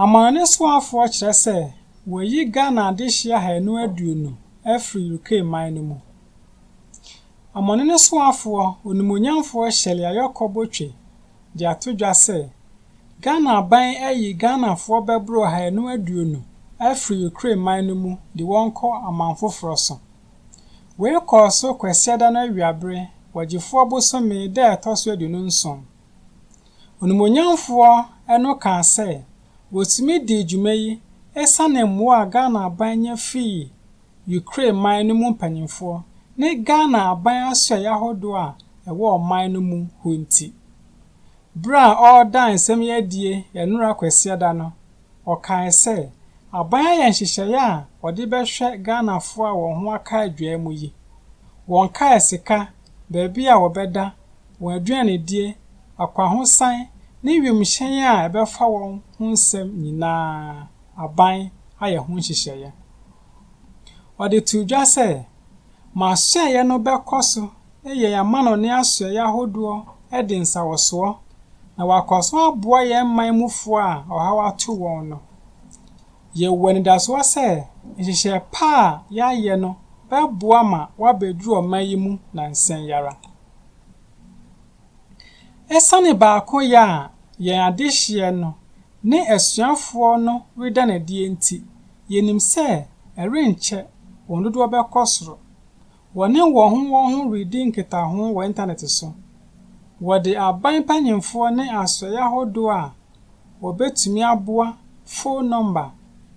Amanɔne soafoɔ kyerɛ sɛ wɔayi Ghana adehyeɛ 220 afiri Ukraine man no mu. Amanɔne soafoɔ Onimuonyamfoɔ Shirley Ayorkor Botchwey de ato dwa sɛ Ghana aban ayi Ghanafoɔ bɛboro 220 afiri Ukraine man no mu de wɔn kɔ aman foforɔ so. Wei kɔɔ so Kwasiada no awiabere wɔ Gyefoɔ bosome da a ɛtɔ so 27. Onimuonyamfoɔ no kaa sɛ wɔtumi dii dwuma yi esiane mmoa a Ghana aban nya fii Ukraine man no mu mpanyimfoɔ ne Ghana aban asoɛeɛ ahodoɔ a ɛwɔ ɔman no mu hɔ nti. Berɛ a ɔreda nsɛm yi adie nnora Kwasiada no, ɔkae sɛ aban ayɛ nhyehyɛeɛ a wɔde bɛhwɛ Ghanafoɔ a wɔn ho aka adwaa mu yi, wɔn kaa sika, baabi a wɔbɛda, wɔn aduanedie, akwahosan ne wimhyɛn a ɛbɛfa wɔn ho nsɛm nyinaa aban ayɛ ho nhyehyɛeɛ. Ɔde too dwa sɛ, M'asoɛeɛ no bɛkɔ so ne yɛn amanɔne asoɛeɛ ahodoɔ adi nsawɔsoɔ na wɔakɔ so aboa yɛn man mufoɔ a ɔhaw ato wɔn no. Yɛwɔ anidasoɔ sɛ nhyehyɛe pa a yɛayɛ no bɛboa ma wɔabɛduru ɔman yi mu nnansa yi ara. Esiane baakoyɛ a yɛn adehyeɛ no ne asuafoɔ no reda no adie nti, yɛnim sɛ ɛrenkyɛ wɔn dodoɔ bɛkɔ soro. Wɔne wɔn ho wɔn ho redi nkitaho wɔ intanɛte so. Wɔde aban mpanimfoɔ ne asoɛeɛ ahodoɔ a wɔbɛtumi aboa fon nɔmba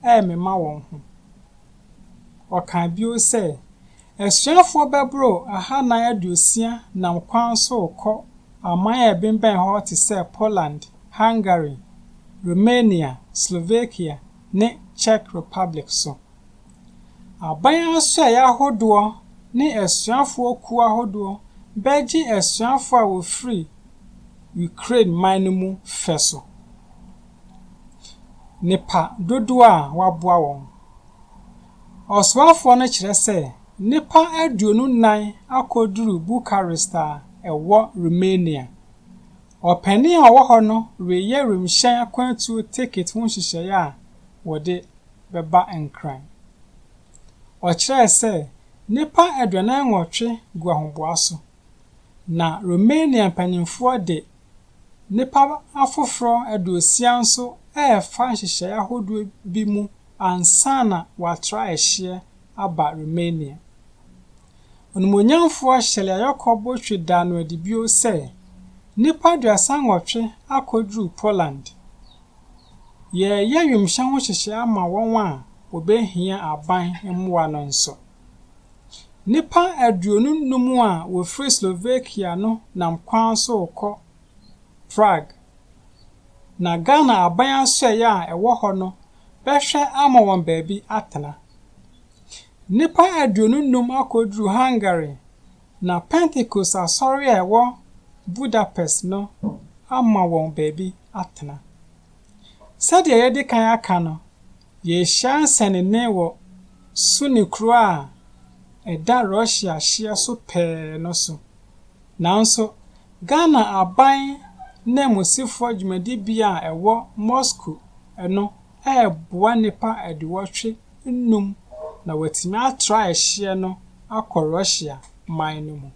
remema wɔn ho. Ɔkaa bio sɛ, Asuafoɔ bɛboro 460 nam kwan so rekɔ aman a ɛbemmɛn hɔ te sɛ Poland, Hungary, Romania, Slovakia, ne Czech Republic so. Aban asoɛeɛ ahodoɔ ne asuafoɔ kuo ahodoɔ bɛgye asuafoɔ a wɔfiri Ukraine man no mu fɛ so. Nnipa dodoɔ a wɔaboa wɔn. Ɔsoafoɔ no kyerɛ sɛ nnipa 24 akɔduru Bucharest a ɛwɔ Romania. Ɔpanin a ɔwɔ hɔ no reyɛ wimhyɛn akwantuo tekit ho nhyehyɛeɛ a wɔde bɛba Nkran. Ɔkyerɛɛ sɛ nnipa 48 gu ahoboa so, na Romania mpanimfoɔ de nnipa afoforɔ 60 nso refa nhyehyɛeɛ ahodoɔ bi mu ansa na wɔatra ɛhyeɛ aba Romania. Onimuonyamfoɔ Shirley Ayorkor Botchwey daa no adi bio sɛ nnipa 38 akɔduru Poland. Yɛreyɛ wimhyɛn ho nhyehyɛeɛ ama wɔn a wɔbɛhia aban mmoa no nso. Nnipa 25 a wɔfiri Slovakia no nam kwan so rekɔ Prague, na Ghana aban asoɛeɛ a ɛwɔ hɔ no bɛhwɛ ama wɔn baabi atena. Nnipa 25 akɔduru Hungary na Pentekoste Asɔre a ɛwɔ Budapest no ama wɔn baabi atena. Sɛdeɛ yɛadi kan aka no, yɛrehyia nsɛnnennen wɔ Suny kuro a ɛda Russia hyeɛ so pɛɛ no so. Nanso, Ghana aban nanmusifoɔ dwumadibea a ɛwɔ Moscow no reboa nnipa 85 na wɔatumi atra ɛhyeɛ no akɔ Russia man no mu.